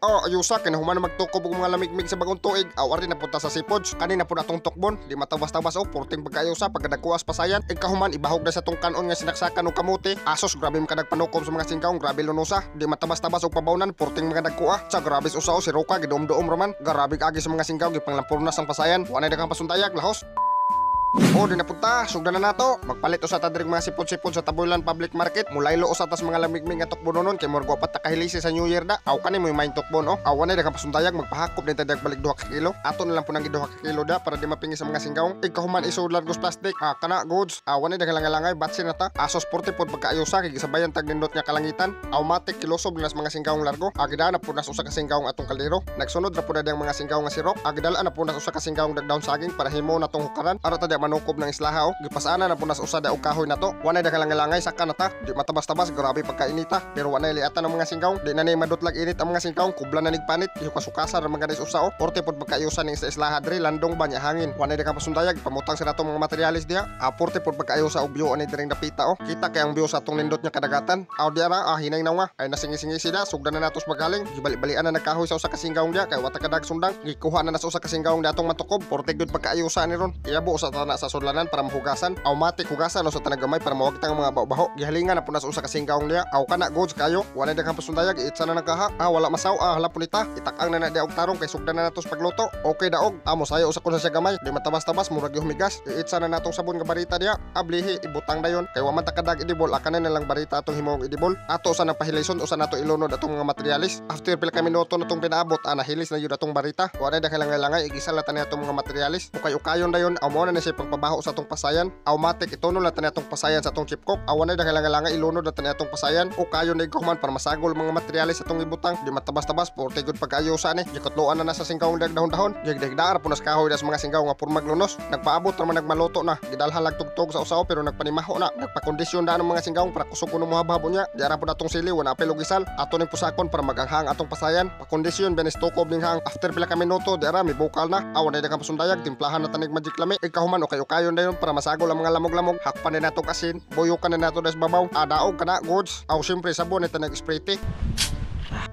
Oh, ayusa kay nahuman na magtukob og mga lamigmig sa bagong tuig. Aw ari na punta sa seafoods. Kani na pud atong tukbon, di matabas-tabas og porting pagkaayusa pagkadagkuas pasayan. Igkahuman ibahog na sa tong kanon nga sinaksakan og kamote. Asos grabe makadagpanukob sa mga singkaong, grabe lunusa. Di matabas-tabas og pabawnan, porting mga dagkua. Sa grabe usaw si Roka giduom-duom raman. Grabe agi sa mga singkaong gipanglampurnas ang pasayan. Wa na daghang pasuntayag lahos. O, di na punta, sugdan na nato. Magpalit usa ta diri mga sipod-sipod sa Tabulan Public Market. Mulaylo usa tas mga lamigmig nga tukbononon kay murag wa pa ta kahilisi sa New Year da. Aw kani mo main tukbon oh. Aw na daghang pasuntayag magpahakop din ta dag balik 2 ka kilo. Ato na lang po nang 2 ka kilo da para di mapingi sa mga singkaong. Igkahuman isudlan gos plastic. Ah kana goods. Aw na daghang langalangay batsi na ta. Asos 40 pod pagkaayusa kay gisabayan tag nindot nga kalangitan. Automatic kilosob na sa mga singkaong largo. Agida na po nas usa ka singkaong atong kaldero. Nagsunod ra po na diyang mga singkaong nga sirok. Agidala na po nas usa ka singkaong dagdaon saging para himo na tong hukaran. Ara ta manukob ng islaha oh. Gipasana na punas usa da og kahoy nato. Wanay daghang langay saka na ta. Di matabas-tabas grabe pagkainita. Pero wanay liatan ang mga singkaong. Di na ni madutlag init ang mga singkaong kubla na nigpanit. Gihukasukasa ra mga usa oh. Porte pod pagkaayusan ning islaha diri landong ba nya hangin. Wanay daghang pasundayag pamutang sa natong mga materyales diha. Ah, porte pod pagkaayusa og view ani diring dapita oh. Kita kay ang view sa atong nindot nga kadagatan. Aw di ara ah hinay na nga. Ay nasingi-singi sila sugdan na natos magaling. Gibali-balian na nagkahoy sa usa ka singkaong diha kay wa ta kadag sundang. Gikuha na na sa usa ka singkaong di atong matukob. Porte gyud pagkaayusa ni ron. Iabo usa ta na sa sudlanan para mahugasan. Automatic hugasan o sa tanagamay para mawagtang ang mga baho-baho. Gihalingan na po na sa usa ka singkaong niya. Aw kana goods kayo. Wala daghang pasundayag itsa na nagkaha. Ah wala masaw ah hala punita. Itakang na na di og tarong kay sugdan na natos pagluto. Okay daog. Amo sayo usa ko sa siya gamay. Di matabas-tabas murag humigas. Iitsa na natong sabon nga barita diha. Ablihi ibutang dayon kay wa man ta kadag idibol akanan na lang barita atong himong idibol. Ato usa nang pahilison usa nato ilunod atong mga materyales. After pila ka minuto natong pinaabot ah nahilis na yun atong barita. Wala daghang langay-langay igisa la tani atong mga materyales. Ukay-ukayon dayon aw mo na ni siya pangpabaho sa atong pasayan. Automatic ituno na tani atong pasayan sa atong chipcock. Awan na daghang langay ilunod na tani atong pasayan. O kayo na ikahuman para masagol mga materyales sa atong ibutang. Di matabas-tabas porte gud pag-ayusa ni. Gikutloan na na sa singkaong dag dahon-dahon. Gigdigdaar po nas kahoy das mga singkaw nga purmag lunos. Nagpaabot ra man nagmaluto na. Gidalhan tugtog sa usaw pero nagpanimaho na. Nagpakondisyon na ang mga singkaong para kusog kuno mohabhabo niya. Di ara po atong sili wala apil og isal. Ato ning pusakon para maganghang atong pasayan. Pakondisyon benis tukob ning hang. After pila ka minuto di ara mi bukal na. Awan na daghang pasundayag timplahan na tanig magic lami. Ikahuman okay-ukayon dayon para masagol ang mga lamog-lamog. Hakpan na nato asin, buyukan na nato des babaw. Adaog kana goods. Aw siyempre sabon ito nag-spray tea.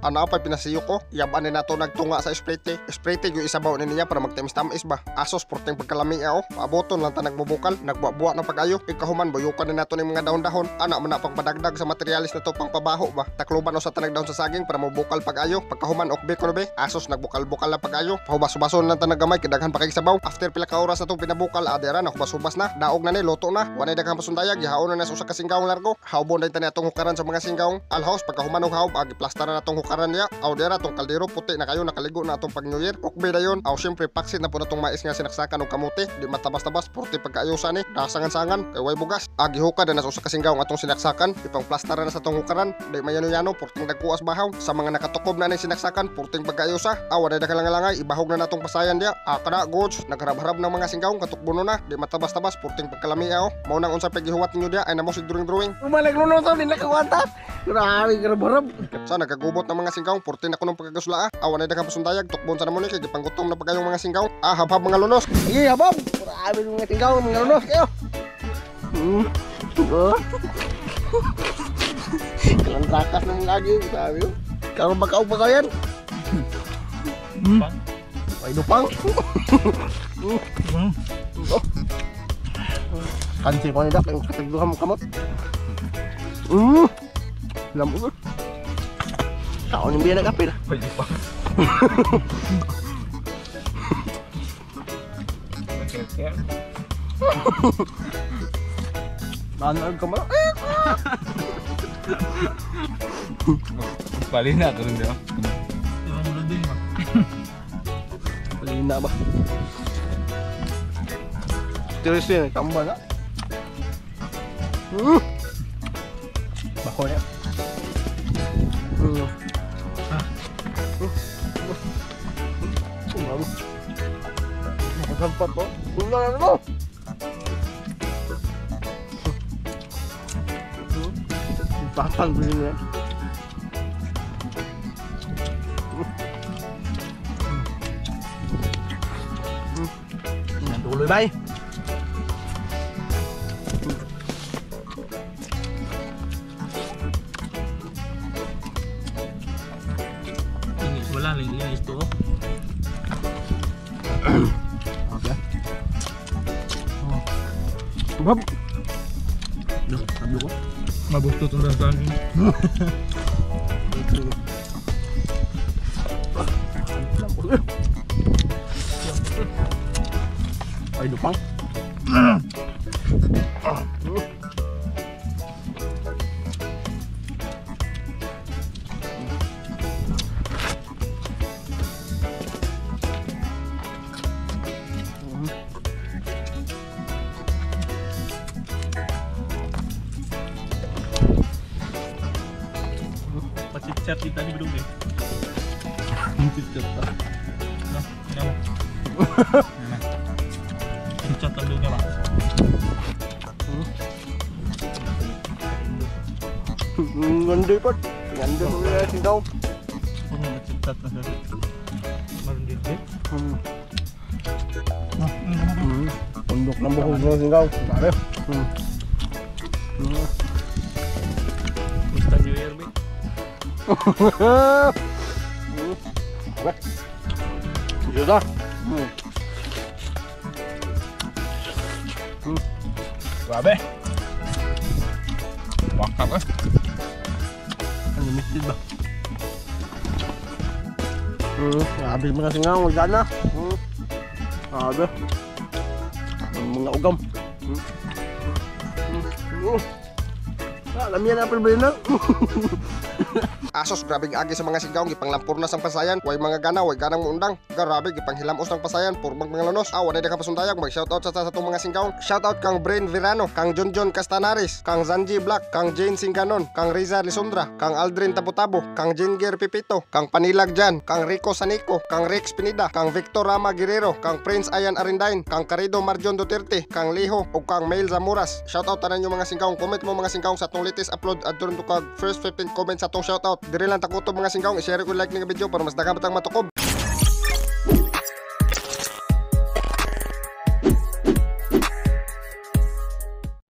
Ano pa pinasiyo ko? Yaban na nato nagtunga sa spray tea. Spray tea yung isabaw ni niya para magtamis-tamis ba. Asos porting pagkalami oh. Paaboton lang ta nagbubukal, nagbuwa-buwa ng pag-ayo. Ikahuman buyukan na nato ning mga dahon-dahon. Ana man na pangpadagdag sa materyales na to pangpabaho ba. Takluban usa ta nagdahon sa saging para mobukal pag-ayo. Pagkahuman okbe kuno be. Asos nagbukal-bukal na pag-ayo. Pahubas-hubason lang ta naggamay kay daghan pa kay sabaw. After pila ka oras na tong pinabukal, adera na hubas-hubas na. Daog na ni luto na. Wanay daghang pasundayag gihaon na sa usa ka singkaong largo. Hawbon dayon ta atong hukaran sa mga singkaong. Alhaos pagkahuman og hawb agi plasta na atong hukaran niya. Aw dera tong kaldero puti na kayo nakaligo na atong pag New Year. Okbe dayon. Aw syempre paksit na po natong mais nga sinaksakan og kamote. Di matabas-tabas porte pagkaayusa ni. Dasangan-sangan kay way bugas. Agihuka na sa usa ka singkaong atong sinaksakan. Ipang plastara na sa atong hukaran. Di mayano-yano porting dagkuas bahaw. Sa mga nakatukob na ning sinaksakan porting pagkaayusa. Aw wala daghang langay ibahog na natong pasayan diya. Ah kana goods nagharab-harab ng mga singkaong katukbono na. Di matabas-tabas porting pagkalami aw. Mao nang unsa pagihuwat ninyo diya ay namo sig drawing-drawing. Umalag luno to nila kawata. Grabe garab-harab. Sa nagagubot ng mga singkaong porte na kunong pagkagasula ah. Awan na daghang pasundayag tukbon sa namon ni kay gipanggutom na pagayong mga singkaong. Ah habhab mga lunos. Sige habhab. Grabe mga singkaong mga lunos kayo. Oh. Kalantrakas na lagi sabi. Karon bakaw pa kayan. Ay lupang. Oh. Kansi ko ni dak ang katagduham kamot. Lamog. Taon yung biya nag-apil. Pwede pa. Manood ka mo? Palina ka rin, di ba? Palina ba? Tiris yun, tamba na. Bako niya. Nakasampat po. Wala na mo! Batang ko yun. Duloy bay. Wala linis to. Okay. Bab. No, sabi ko. Mabusto tong dansan. Ay, lupang. Pacit-chat kita ni bedung eh. Chit-chat pa. No, ano? Chit-chat lang dun ba? Ganda pa. Ganda ko na singaw. Chit-chat na siya. Maroon din eh. Pundok ng buhok ng singaw. Grabe. Musta New Year, ba? Okay. Dito. Grabe. Wakap eh. Unlimited ba? Grabe mga singaw, magdana. Grabe. Ang mga ugam. Alam yan ang problema. Asos, grabing agi sa mga singaw, gipanglampurnas ang pasayan, way mga gana, way ganang muundang. Grabe, gipanghilamos ng pasayan, purmang mga lunos. Ah, walay nakapasundayag, mag-shoutout sa atong mga singaw. Shoutout kang Brain Verano, kang Junjun Castanares, kang Zanji Black, kang Jane Singanon, kang Riza Lisondra, kang Aldrin Tabutabo, kang Jinger Pipito, kang Panilag Jan, kang Rico Sanico, kang Rex Pinida, kang Victor Rama Guerrero, kang Prince Ayan Arindain, kang Carido Marjon Duterte, kang Liho, ug kang Mail Zamoras. Shoutout tanan yung mga singaw. Comment mo mga singaw sa atong latest upload at doon kag first 15 comments sa atong shoutout. Diri lang takutob mga singaw, i-share ko like ning video para mas daghan patang matukob.